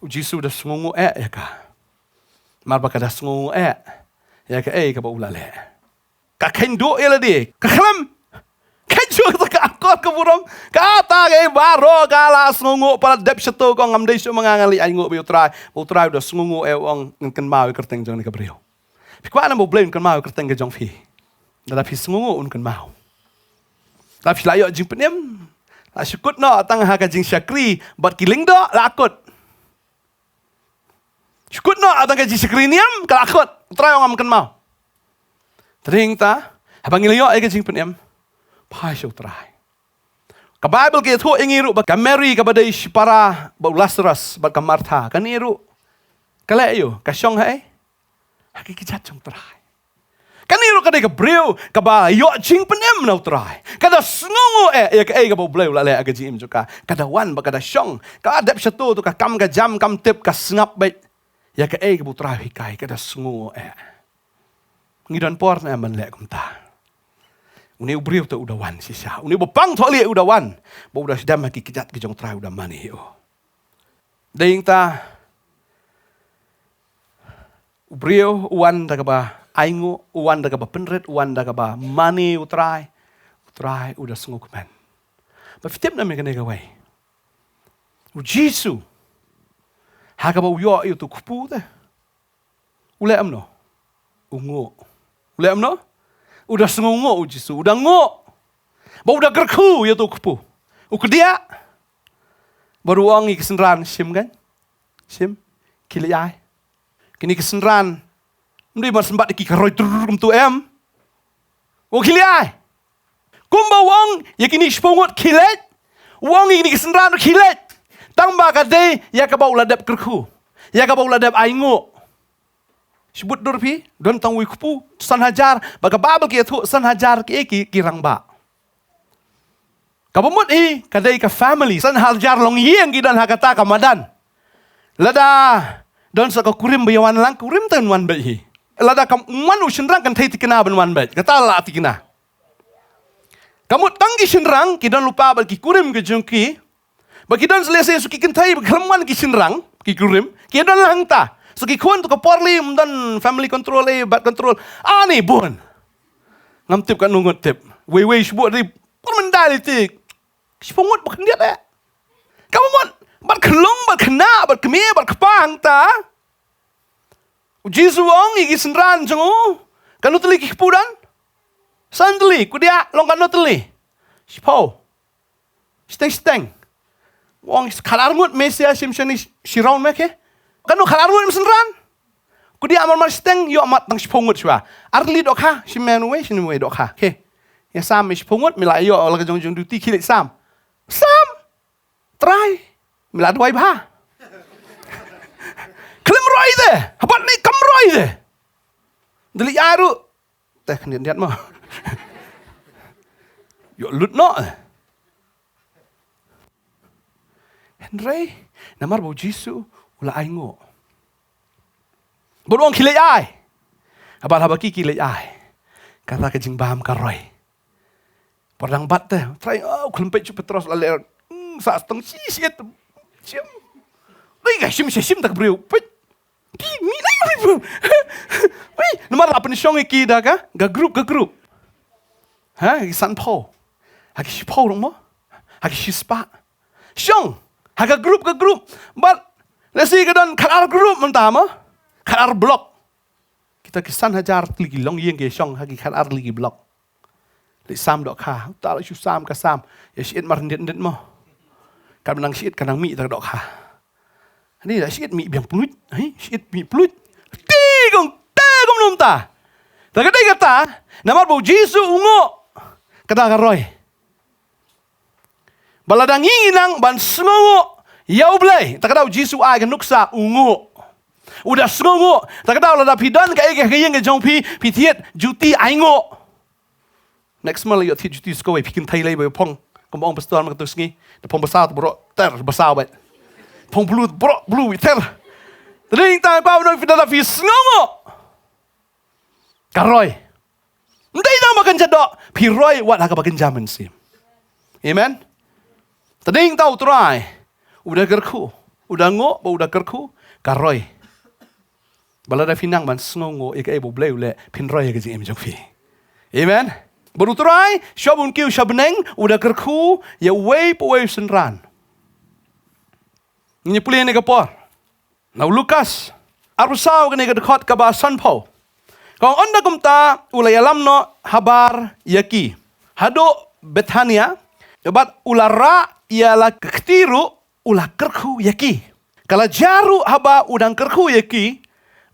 U Jisu u da sngewnguh eh ïa ka. Namar ba ka da sngewnguh eh ïa kaei kaba u la leh. Ka kheiñ duh ïa lade, ka khlem kheiñ shuh kata ka akor ka burom. Kata kaei baroh ka la sngewnguh palat, dep shato, ka ong, ngam dei shuh ma nga, ngan leit ainguh bad U Trai. Bad U Trai u da sngewnguh eh, u ong, ngan kynmaw ïa ka kyrteng jong kane ka briew. Phi kwah ne em ba U Blei un kynmaw ïa ka kyrteng ka jong phi? Lada phi sngewnguh un kynmaw. Lada phi la ïoh jingpynim, la shu kut noh tang ha ka jingshakri bad ki lyngdoh, la kut. Shu kut noh tang ha ka jingshakri niam, ka la kut. U Trai u ong ngam kynmaw. Te dei nangta, haba ngi la ïoh ïa ka jingpynim, phai sha U Trai. Ka Baibl ka ïathuh ïa ngi ruh ba ka Mary kaba dei shipara bad u Lasarus bad ka Martha, kane ruh ka leh aïu? Ka shong haei? Ha ki kjat jong U Trai. Kane ruh ka dei ka briew kaba ïoh jingpynim na U Trai. Ka da sngewnguh eh ïa kaei kaba U Blei u la leh ha ka jingim jong ka. Ka da wan bad ka da shong. Ka dep shato to, ka kam ka jam kam tip, ka sngap beit ïa kaei kaba U Trai u hikai, ka da sngewnguh eh. Ngi don por ne em ban leh kumta? Une u briew te u da wan shisha. Une uba pang thohlieh u da wan. Ba u da sdang ha ki kjat ki jong U Trai, u da mane ïa u. Dei nangta, u briew u wan da kaba ainguh, u wan da kaba pynrit, u wan da kaba mane ïa U Trai. U Trai u da sngewkmen. Ba phi tip ne em ïa kane kawei? U Jisu, ha kaba u ïoh ïa uto u kpu te, u leh kumno? U nguh. U leh kumno? U da sngewnguh u Jisu, u da nguh. Ba u da kyrkhu ïa uto u kpu. U kdiah. Bad u ong ïa ki synran, shim kan? Shim. Khie leit ai. Kine ki synran, ym dei mar symbat ïa ki ka roi trrr kumto em. U khie leit ai. Kumba u ong ïa kine shiphew ngut khie leit, u ong ïa kine ki synran khie leit. Tang ba ka dei ïa kaba u la dep kyrkhu, ïa kaba u la dep ainguh. Shu bud dur phi, don tang uwei u kpu, san hajar, ba ka Baibl ka ïathuh san hajar ki, ki, ki rangbah. Kaba mut hi, ka dei ka family, san hajar longïing ki don ha kata ka madan. Lada don sa ka kurim ba ïa wan lang, kurim te wan beit hi. Lada kam wan u shynrang, kynthei thikna ban wan beit. Kata la thikna. Ka mut tang ki shynrang ki don lypa bad ki kurim ki jong ki. Ba ki don sa lehse sa ki kynthei ba khlem wan ki shynrang, ki kurim, ki don lang ta. Sa ki khun to ka por lei ym don family control, eh, birth control. Ani bun. Ngam tip, katno ngut tip. Wei wei shu buh dei por mynta lei te. Shiphew ngut ba khyndiat eh. Kaba mut bad khyllung, bad khynnah, bad kmie, bad kpa hangta. U Jisu u ong ïa ki synran jong u, katno tylli ki kpu don? San tylli. Kdiah, long katno tylli? Shiphew. Shiteng shiteng. U ong khatar ngut me sia, shim shane shi round me, okay? Katno, khatar ngut me synran? Kdiah mar mar shiteng, ïoh mat tang shiphew ngut shuwa. Ar tylli dohkha, shim me uwei, shim me uwei dohkha. Okay. Ïa sam me shiphew ngut, me la ïoh la ka jong jong duty, khie leit sam. Sam. Trai, me la duwai bha. Khlem roi te, habat ne kam roi te. Dali aru. Te khyndiat mo. Ïoh lut noh. Hynrei namar ba u Jisu u la ainguh, bad u ong khie leit ai. Haba, haba ki, ki leit ai, kata ka jingbam ka roi. Por dang bat te, Trai, oh, u khlem peit shuh Petros la leh. Hmm, sa tang shi shi et. Shim. Dei ka shim, shim, shim ta ka briew. Peit. Ki mi nai briew. Wei, namar la pynshong ïa ki da ka, ka group, ka group. Ha, ki sanphew. Ha ki shiphew ruh mo. Ha ki shispah. Shong. Ha ka group, ka group. Bad lehse ka don khatar group mynta mo. Khatar block. Kita ki san hajar tylli ki longïing ki shong ha ki khatar tylli ki block. Leit sam dohkha, uta la shu sam ka sam. Ïa shit mar ndit ndit mo. Ka nang shit, ka nang mih ta dohkha. Ani la shit mih biang pluit, hi, shit mih pluit. Ti kong, te kong num ta. Ta ka dei kata, namar ba u Jisu u nguh. Kata ka roi. Ba lada ngi nang ban sngewnguh ïa U Blei, ta ka daw u Jisu ai ka nuksa u nguh. U da sngewnguh, ta ka daw lada phi don kaei kaei ha ka ïing ka jong phi, phi thied juti ainguh. Next month la ïoh thied juti sa kawei, phi kynthei lei ba phong. Kumba ong pastor ma katto sngi, da phong ba saw te baroh ter ba saw beit. Phong blue baroh blue ter. Te dei tang ba u nang phi da phi sngewnguh. Ka roi. Ym dei tang ba kynja doh, phi roi wat ha kaba kynja mynsiem. Amen. Te dei tang u Trai u da kyrkhu, u da nguh, ba u da kyrkhu, ka roi. Ba lada phi nang ban sngewnguh ïa kaei ba U Blei u leh, phin roi ïa ka jingim jong phi. Amen. Bad u Trai, shuwa ba un kiew sha bneng, u da kyrkhu ïa uwei pa uwei u synran. Ngin ïa pule ïa kane ka por. Na u Lukas arphew saw, kane ka dkhot kaba sanphew. Ka ong, ynda kumta u la ïalam noh habar ïa ki haduh Bethania, bad u la rah ïa la ka kti ruh, u la kyrkhu ïa ki. Ka la jia ruh haba u dang kyrkhu ïa ki,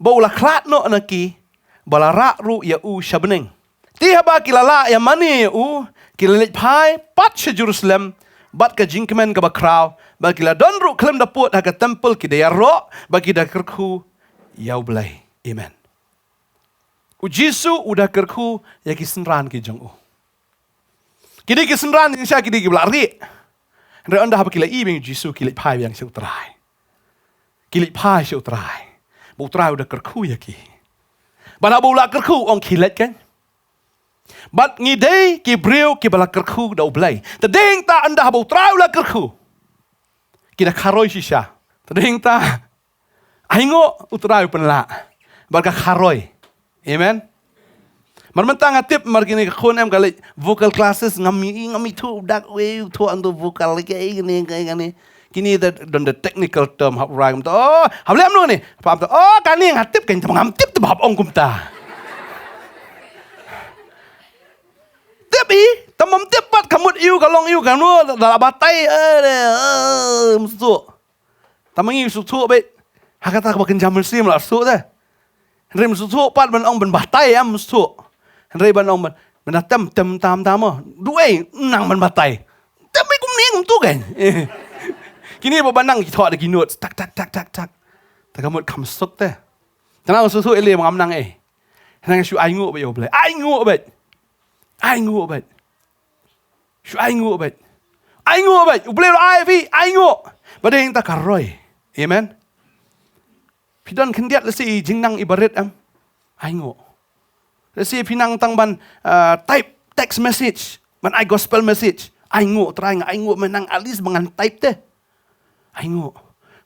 ba u la khlad noh na ki, ba la rah ruh ïa u sha bneng. Te haba ki la lah ïa mane ïa u, ki la leit phai pat sha Jerusalem bad ka jingkmen kaba khraw, bad ki la don ruh khlem da pud ha ka templ, ki da ïaroh bad ki da kyrkhu ïa U Blei. Amen. U Jisu u da kyrkhu ïa ki synran ki jong u. Ki dei ki synran jingshisha, ki dei kiba la rieh. Hynrei ynda haba ki la ïohi biang ïa U Jisu, ki leit phai biang sha U Trai. Ki leit phai sha U Trai. Ba U Trai u da kyrkhu ïa ki. Bad haba u la kyrkhu, ong, khie leit kein. Bad ngi dei ki briew kiba la kyrkhu da U Blei. Te dei hangta ynda haba U Trai u la kyrkhu, ki da kharoi shisha. Te dei hangta, ainguh, U Trai u pynlah. Bad ka kharoi. Amen. Mar mynta nga tip mar kine ki khun em ka leit vocal classes, ngam i, ngam ithuh dak wei, ithuh ynda vocal, ka i kine, ka i kine. Kine da don da technical term hap rai kumta. Oh, hap leh kumno ne? Hap kumta, oh, kane nga tip, kane te ngam tip, te hap ong kumta. Tip i, te ym tip pat, ka mut ïa u, ka long ïa u, kano da la batai, eh, eh, ym sngewthuh. Te ma ngi sngewthuh beit. Ha kata kaba kynja mynsiem la sngewthuh te. Hynrei ym sngewthuh pat ban ong ban batai, ym sngewthuh. Hynrei ban ong ban, ban tem, tem tam tam mo. Duwei, nang ban batai. Tem beit kumne kumtu kein. Kine ba ban nang ki thoh da ki notes. Tak, tak, tak, tak, tak. Te ka mut kam suk te. Te nang sngewthuh ei lei ba ngam nang ei. Nang shu ainguh beit ïa U Blei. Ainguh beit. Ainguh beit. Shu ainguh beit. Ainguh beit. U Blei u la ai phi, ainguh. Ba dei hangta ka roi. Amen. Phi don khyndiat lehse i jingnang iba rit em. Ainguh. Lehse phi nang tang ban, ah, type text message, ban ai gospel message. Ainguh, Trai nga ainguh, mynta at least ba ngan type te. Ainguh.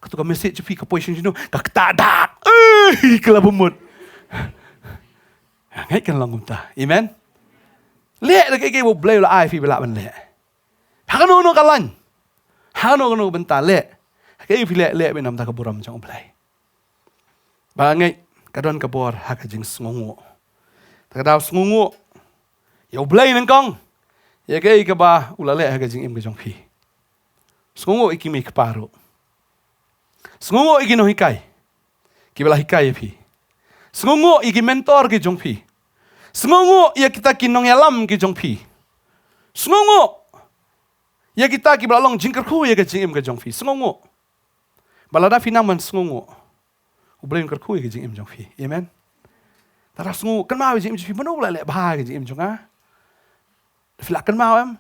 Kato ka message phi ka poi sha shano, ka ktah dak. Eh, ka la bamut. Ngeit kan long kumta. Amen. Leh da kaei kaei ba U Blei u la ai phi ba lah ban leh. Ha kano kano ka lain. Ha kano kano ka bynta leh. Kaei phi leh, leh beit namar ka burom jong U Blei. Ba ngeit ka don ka bor ha ka jingsngewnguh. Te ka daw sngewnguh ïa U Blei nyngkong, ïa kaei kaba u la leh ha ka jingim ka jong phi. Sngewnguh ïa ki mei kpa ruh. Sngewnguh ïa ki nonghikai kiba la hikai ïa phi. Sngewnguh ïa ki mentor ki jong phi. Sngewnguh ïa kita ki nongïalam ki jong phi. Sngewnguh ïa kita kiba la long jingkyrkhu ïa ka jingim ka jong phi. Sngewnguh. Ba lada phi nang ban sngewnguh, U Blei un kyrkhu ïa ka jingim jong phi. Amen. Lada sngewnguh, kynmaw ïa ka jingim jong phi, mano ba la leh bha ïa ka jingim jong nga. Phi la kynmaw em?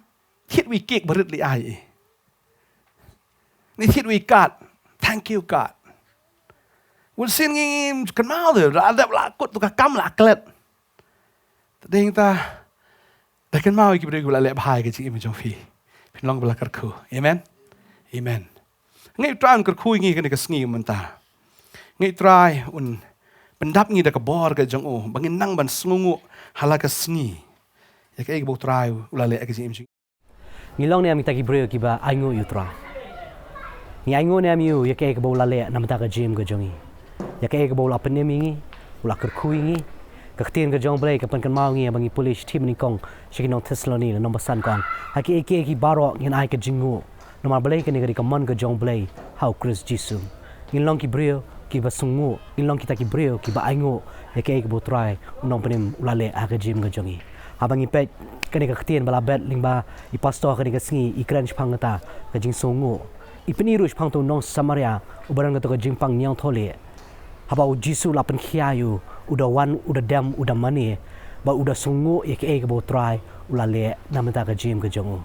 Thied wei cake ba rit lei ai. Ni thied wei card. Thank you card. Bun sien ngi kynmaw te, la dep la kut tu ka kam la klet. Te dei hangta, da kynmaw ïa ki briew kiba la leh bha ïa ka jingim jong phi. Phin long ba la kyrkhu. Amen. Amen. Ngeit U Trai un kyrkhu ïa ngi kane ka sngi mynta. Ngeit U Trai un pyndap ngi da ka bor ka jong u ba ngin nang ban sngewnguh ha la ka sngi ïa kaei kaba U Trai u la leh ha ka jingim jong ngi. Ngi long ne em kita ki briew kiba ainguh ïa U Trai? Ngi ainguh ne em ïa u ïa kaei kaba u la leh na bynta ka jingim ka jong ngi? Ïa kaei kaba u la pynim ïa ngi, u la kyrkhu ïa ngi. Ka ktien ka jong U Blei ka pynkynmaw ïa ngi, ba ngi pule shithi ba nyngkong sha ki nong Thessaloni lynnong ba san, ka ong, ha kiei kiei ki baroh ngin ai ka jingnguh, namar balei? Kane ka dei ka mon ka jong U Blei ha U Khrist Jisu. Ngin long ki briew kiba sngewnguh, ngin long kita ki briew kiba ainguh ïa kaei kaba U Trai u nongpynim u la leh ha ka jingim ka jong ngi. Haba ngi peit kane ka ktien ba la bet lyngba i pastor kane ka sngi, i kren shaphang kata ka jingsngewnguh. I pyni ruh shaphang uta u nong Samaria uba don kato ka jingpang ñiangthohlieh. Haba U Jisu u la pynkhiah ïa u, u da wan, u da dem, u da mane, bad u da sngewnguh ïa kaei kaba U Trai u la leh na bynta ka jingim ka jong u.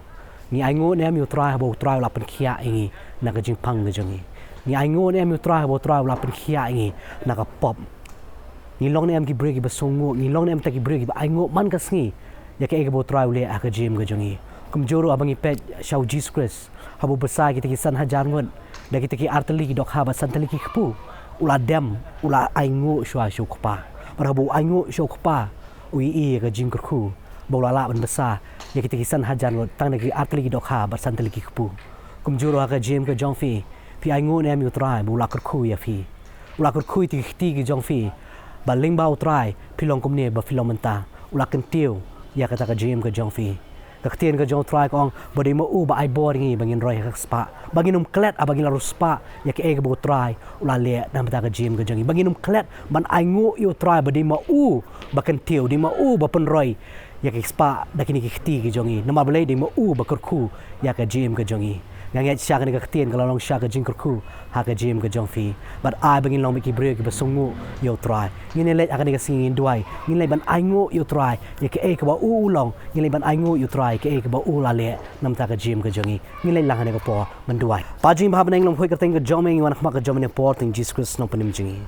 Ngi ainguh ne em ïa U Trai haba U Trai u la pynkhiah ïa ngi na ka jingpang ka jong ngi? Ngi ainguh ne em ïa U Trai haba U Trai u la pynkhiah ïa ngi na ka pop? Ngi long ne em ki briew kiba sngewnguh? Ngi long ne em kita ki briew kiba ainguh man ka sngi ïa kaei kaba U Trai u leh ha ka jingim ka jong ngi? Kumjuh ruh haba ngi peit sha U Jisu Khrist, haba u bsa ïa kita ki san hajar ngut da kita ki artylli ki dohkha bad santylli ki kpu, u la dem, u la ainguh shuwa sha U Kpa. Bad haba u ainguh sha U Kpa, u ïohi ïa ka jingkyrkhu ba u la lah ban bsa ïa kita ki san hajar ngut tang da ki artylli ki dohkha bad santylli ki kpu. Kumjuh ruh ha ka jingim ka jong phi, phi ainguh ne em ïa U Trai ba u la kyrkhu ïa phi? U la kyrkhu ïa kita ki kti ki jong phi Ba lyngba U Trai phi long kumne ba phi long mynta, u la kyntiew ïa kata ka jingim ka jong phi. Ka ktien ka jong U Trai ka ong ba dei ma u ba ai bor ïa ngi ba ngin roi ha ka spah, ba ngin ym klet haba ngi la riewspah ïa kaei kaba U Trai u la leh na bynta ka jingim ka jong ngi, ba ngin ym klet ban ainguh ïa U Trai ba dei ma u ba kyntiew, dei ma u ba pynroi ïa ka spah da kine ki kti ki jong ngi. Namar balei? Dei ma u ba kyrkhu ïa ka jingim ka jong ngi. Nga ngeit shisha kane ka ktien ka la long shisha ka jingkyrkhu ha ka jingim ka jong phi. Bad ai ba ngin long beit ki briew kiba sngewnguh ïa U Trai. Ngin ïaleit ha kane ka sngi, ngin duwai, ngin leit ban ainguh ïa U Trai ïa kaei kaba u u long, ngin leit ban ainguh ïa U Trai ïa kaei kaba u la leh na bynta ka jingim ka jong ngi. Ngin leit lang ha kane ka por ban duwai. Kpa jong ngi ba ha bneng, long poi kyrteng ka jong me, ngi wan ha khmat ka jong me ha kane ka por, ha ktien Jisu Khrist, Nongpynim jong ngi.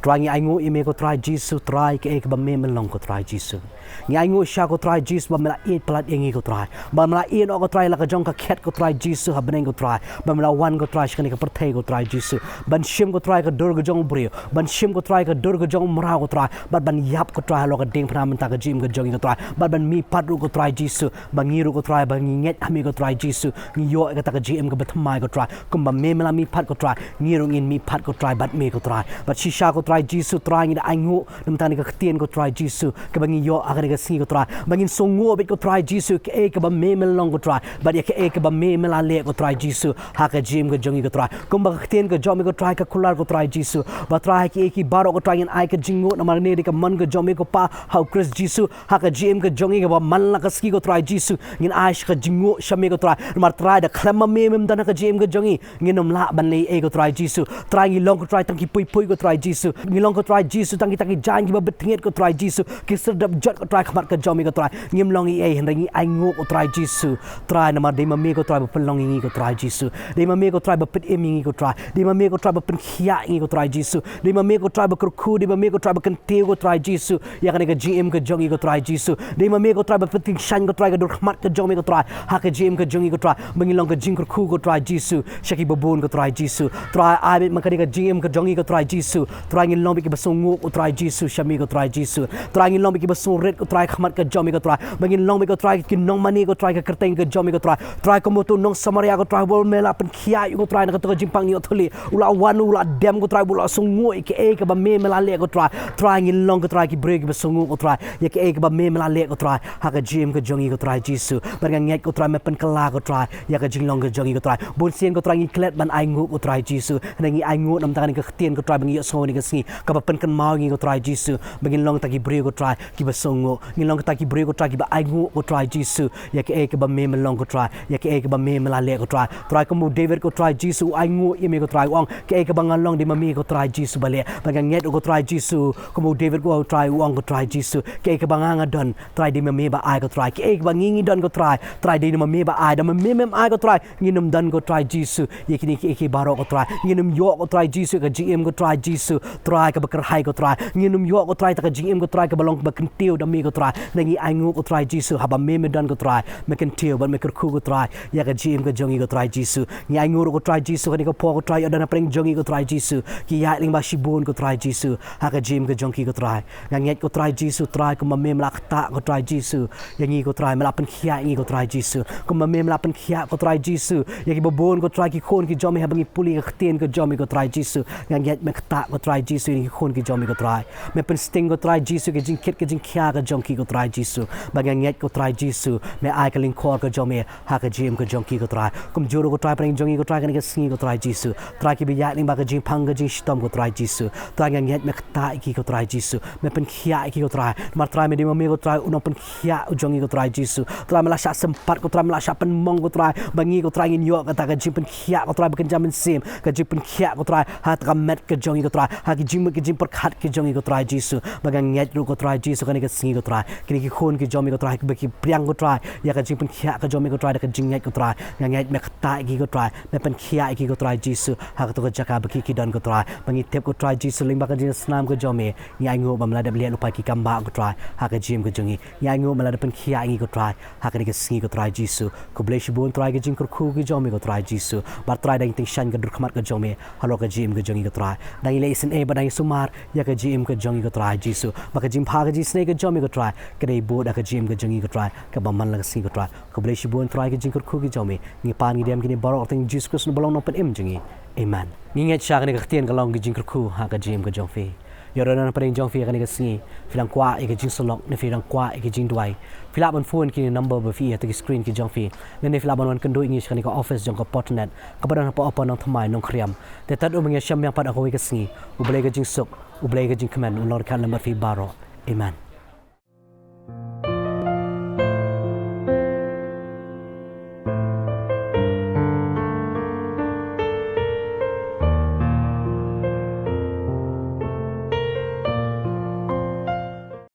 Trai, ngi ainguh ïa me ko Trai Jisu, Trai, kaei kaba me me long ko Trai Jisu. Ngi ainguh shisha ko Trai Jisu ba me la ïeit palat ïa ngi ko Trai, ba me la ïehnoh ko Trai la ka jong ka khet ko Trai Jisu ha bneng ko Trai, ba me la wan ko Trai sha kane ka pyrthei ko Trai Jisu, ban shim ko Trai ka dur ka jong u briew, ban shim ko Trai ka dur ka jong u mraw ko Trai, bad ban ïap ko Trai halor ka diengphna mynta ka jingim ka jong ngi ko Trai, bad ban mihpat ruh ko Trai Jisu, ba ngi ruh ko Trai ba ngi ngeit ha me ko Trai Jisu, ngi ïoh ïa kata ka jingim kaba thymmai ko Trai, kumba me me la mihpat ko Trai, ngi ruh ngin mihpat ko Trai bad me ko Trai. Bad shisha ko Trai Jisu, Trai, ngi da ainguh na bynta kane ka ktien ko Trai Jisu kaba ngi ïoh ha kane ka sngi ko Trai, ba ngin sngewnguh beit ko Trai Jisu kaei kaba me me long ko Trai, bad ïa kaei kaba me me la leh ko Trai Jisu ha ka jingim ka jong ngi ko Trai. Kumba ka ktien ka jong me ko Trai ka kular ko Trai Jisu, ba Trai, ha kiei kiei baroh ko Trai ngin ai ka jingnguh, namar kane dei ka mon ka jong me ko Pa ha U Khrist Jisu. Ha ka jingim ka jong ngi kaba man la ka sngi ko Trai Jisu, ngin ai sha ka jingnguh sha me ko Trai. Namar Trai, da khlem ma me mem don ha ka jingim ka jong ngi, ngin ym lah ban leh ei ko Trai Jisu. Trai, ngi long ko Trai tang ki pui pui ko Trai Jisu, ngi long ko Trai Jisu tang kita ki jaiñ kiba bit tngit ko Trai Jisu, ki sir dap jot ko Trai ha khmat ka jong me ko Trai. Ngim long ei ei, hynrei ngi ainguh ko Trai Jisu. Trai, namar dei ma me ko Trai ba pynlong ïa ngi ko Trai Jisu, dei ma me ko Trai ba pynim ïa ngi ko Trai, dei ma me ko Trai ba pynkhiah ïa ngi ko Trai Jisu, dei ma me ko Trai ba kyrkhu, dei ma me ko Trai ba kyntiew ko Trai Jisu ïa kane ka jingim ka jong ngi ko Trai Jisu. Dei ma me ko Trai ba pyntyngshaiñ ko Trai ka dur khmat ka jong me ko Trai ha ka jingim ka jong ngi ko Trai, ba ngin long ka jingkyrkhu ko Trai Jisu sha kiba bun ko Trai Jisu. Trai, ai beit ma kane ka jingim ka jong ngi ko Trai Jisu, Trai, ngin long beit kiba sngewnguh ko Trai Jisu sha me ko Trai Jisu. Trai, ngin long beit kiba sngewrit ko Trai ha khmat ka jong me ko Trai, ba ngin long beit ko Trai ki nongmane ko Trai ha ka kyrteng ka jong me ko Trai. Trai, kum uto u nong Samaria ko Trai, uba me la pynkhiah ïa u ko Trai na kato ka jingpang ïoh thylliej, u la wan, u la dem ko Trai, u la sngewnguh ïa kaei kaba me me la leh ko Trai. Trai, ngin long ko Trai ki briew kiba sngewnguh ko Trai ïa kaei kaba me me la leh ko Trai ha ka jingim ka jong ngi ko Trai Jisu. Bad nga ngeit ko Trai me pynkylla ko Trai ïa ka jinglong ka jong ngi ko Trai. Bun sien ko Trai ngi klet ban ainguh ko Trai Jisu, hynrei ngi ainguh na bynta kane ka ktien ko Trai ba ngi ïohsngew ha kane ka sngi, kaba pynkynmaw ïa ngi ko Trai Jisu, ba ngin long kita ki briew ko Trai kiba sngewnguh, ngin long kita ki briew ko Trai kiba ainguh ko Trai Jisu ïa kaei kaba me me long ko Trai, ïa kaei kaba me me la leh ko Trai. Trai, kum u David ko Trai Jisu, u ainguh ïa me ko Trai, u ong, kaei kaba nga long dei ma me ko Trai Jisu ba leh. Bad nga ngeit ruh ko Trai Jisu, kum u David ko Trai, u ong ko Trai Jisu, kaei kaba nga nga don Trai, dei ma me ba ai ko Trai. Kaei kaba ngi ngi don ko Trai, Trai, dei ma me ba ai. Da ma me mem ai ko Trai, ngin ym don ko Trai Jisu ïa kine kiei kiei baroh ko Trai. Ngin ym ïoh ko Trai Jisu ïa ka jingim ko Trai Jisu, Trai, kaba kyrhai ko Trai. Ngin ym ïoh ko Trai ïa ka jingim ko Trai kaba long kaba kyntiew da me ko Trai. Hynrei ngi ainguh ko Trai Jisu, haba me me don ko Trai, me kyntiew bad me kyrkhu ko Trai ïa ka jingim ka jong ngi ko Trai Jisu. Ngi ainguh ruh ko Trai Jisu, kane ka por ko Trai ïoh don hapdeng jong ngi ko Trai Jisu, ki ïaid lyngba shibun ko Trai Jisu ha ka jingim ka jong ki ko Trai. Nga ngeit ko Trai Jisu, Trai, kumba me me la ktah ko Trai Jisu ïa ngi ko Trai, me la pynkhiah ïa ngi ko Trai Jisu, kumba me me la pynkhiah ko Trai Jisu ïa kiba bun ko Trai, ki khun ki jong me haba ngi pule ïa ka ktien ka jong me ko Trai Jisu. Nga ngeit me ktah ko Trai Jisu ïa ki khun ki jong me ko Trai. Me pynsting ko Trai Jisu ïa ka jingkit ka jingkhia ka jong ki ko Trai Jisu. Bad nga ngeit ko Trai Jisu, me ai ka lyngkhor ka jong me ha ka jingim ka jong ki ko Trai. Kumjuh ruh ko Trai hapdeng jong ngi ko Trai kane ka sngi ko Trai Jisu, Trai, kiba ïaid lyngba ka jingpang ka jingshitom ko Trai Jisu, Trai, nga ngeit me ktah ïa ki ko Trai Jisu, me pynkhiah ïa ki ko Trai. Namar Trai, me dei ma me ko Trai u nongpynkhiah u jong ngi ko Trai Jisu. Trai, me la shah sympat ko Trai, me la shah pynmong ko Trai, ba ngi ko Trai ngin ïoh kata ka jingpynkhiah ko Trai ba kynja mynsiem, ka jingpynkhiah ko Trai ha kata ka met ka jong ngi ko Trai, ha ki jingmut ki jingpyrkhat ki jong ngi ko Trai Jisu. Bad nga ngeit ruh ko Trai Jisu, kane ka sngi ko Trai, kine ki khun ki jong me ko Trai, kiba ki pdiang ko Trai ïa ka jingpynkhiah ka jong me ko Trai da ka jingngeit ko Trai, nga ngeit me ktah ïa ki ko Trai, me pynkhiah ïa ki ko Trai Jisu ha kato ka jaka ba ki ki don ko Trai. Ba ngi tip ko Trai Jisu, lyngba ka jingsnam ka jong me, ngi ainguh ba me la dep leh lypa ïa ki kam bah ko Trai ha ka jingim ka jong ngi. Ngi ainguh me la dep pynkhiah ïa ngi ko Trai ha kane ka sngi ko Trai Jisu. Khublei shibun Trai ïa ka jingkyrkhu ka jong me ko Trai Jisu. Bad Trai, da ngi tyngshaiñ ka dur khmat ka jong me halor ka jingim ka jong ngi ko Trai, da ngi leh isynei bad da ngi sumar ïa ka jingim ka jong ngi ko Trai Jisu. Ba ka jingbha ka jingisynei ka jong me ko Trai, ka dei bud ha ka jingim ka jong ngi ko Trai, kaba man la ka sngi ko Trai. Khublei shibun Trai ïa ka jingkyrkhu ka jong me. Ngi pan ngi dem kine baroh ha ktien Jisu Khrist uba long Nongpynim jong ngi. Amen. Ngi ngeit shisha kane ka ktien ka long ka jingkyrkhu ha ka jingim ka jong phi. Ïa u don ha pdeng jong phi ha kane ka sngi, phi dang kwah ïa ka jingsyllok ne phi dang kwah ïa ka jingduwai, phi lah ban phone kine ki number ba phi ïohi ha ki screen ki jong phi, lane phi lah ban wan kynduh ïa ngi sha kane ka office jong ka Portnet kaba don hapoh Upper Nongthymmai, Nongkhriam. Te tad u ban ïashem biang pat ha kawei ka sngi. U Blei ka jingsuk, U Blei ka jingkmen un long ryngkat lem bad phi baroh. Amen.